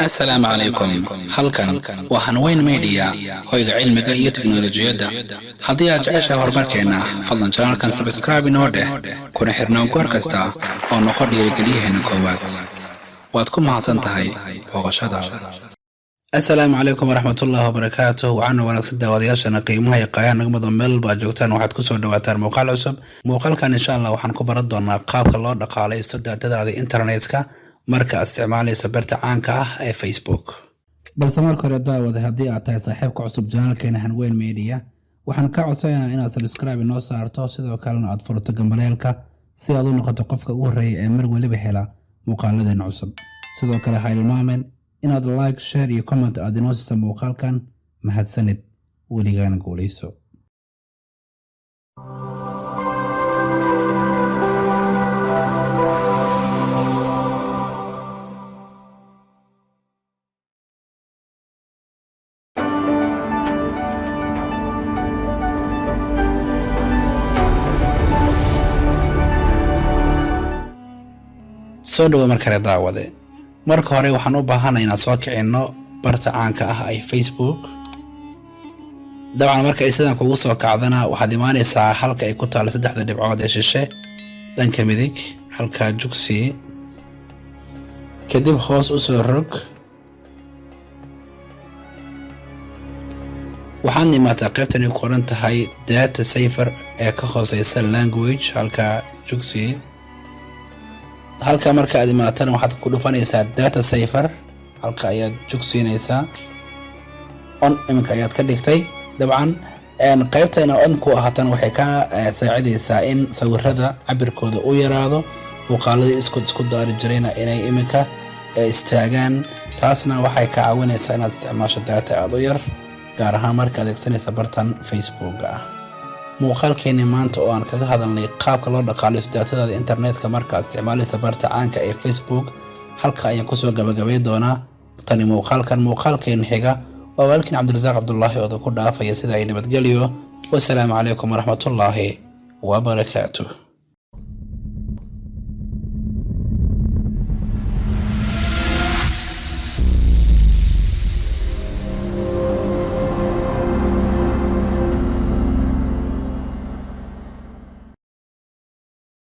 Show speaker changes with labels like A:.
A: Asalaamu calaykum. Halkan waa Hanweyn Media, hoyga cilmiga iyo teknolojiyadda. Haddii aad jeceshahay horumarkeenna, fadlan channelkan subscribe inoo dheh, kuna xirnaan goor kasta oo noqo dhiirigeliyaheena koowaad. Waad ku mahadsan tahay booqashadaada. Asalaamu calaykum waraxmatullaahi wabarakaatuh. Waxaana wanaagsan daawadayaashana qiimaha iyo qaayaha nagmada meel walba aad joogtaan. Waxaad kusoo dhawaataan muuqaal cusub. Muuqaalkan, insha Allah, waxaan ku baran doonaa qaabka loo dhaqaalaysto daatadaada internetka marka aad isticmaalayso barta caanka ah ee Facebook. Balse marka hore, daawada, haddii aad tahay saaxiibka cusub channelkeena Hanweyn Media, waxaan ka codsanaynaa inaad subscribe inoo saarto, sidoo kalena aad furto gambaleelka si aad u noqoto qofka ugu horreeya ee mar weliba hela muuqaaladeena cusub. Sidoo kale, ha ilmaamen inaad like, share iyo comment aad inoo siisa muuqaalkan. Mahadsanid, weligaana guulayso. Soo dhawo mar kale, daawade. Marka hore waxaan u baahanay inaad soo kicinno barta caanka ah ay Facebook. Dabcan, marka ay sidan kugu soo kacdana, waxaad imaanaysaa halka ay ku taalo saddexda dhibcood ee shishe dhanka midig. Halkaa jugsi, kadib hoos u soo rog. Waxaad imaataa qaybtani ku qoran tahay "Data saver" ee ka hooseysa "Language". Halkaa jugsi. Halka marka aad imaatana, waxaad ku dhufanaysaa "Data saver". Halka ayaad jugsiinaysaa. On iminka ayaad ka dhigtay. Dabcan, qaybta ina on ku ahaatan waxay ka saacidaysaa in sawirada cabirkooda u yaraado, muuqaaladii isku daari jirayna inay iminka istaagaan. Taasna waxay ka caawinaysaa inaad isticmaasho data aada u yar, gaar ahaan marka adeegsanaysa bartan Facebooka ah. Muuqaalkeeni maanta oo aan kaga hadalnay qaabka loo dhaqaalayso daatadaada internetka marka aad isticmaalaysa barta caanka ee Facebook, halka ayaan kusoo gabagabay doonaa. Tani muuqaalkan muuqaalkeen xiga, waa walaalkiin Cabdirasaaq Cabdulaahi oo ku dhaafaya sida ay nabadgelyo. Wasalaamu calaykum waraxmatullaahi wabarakaatuh.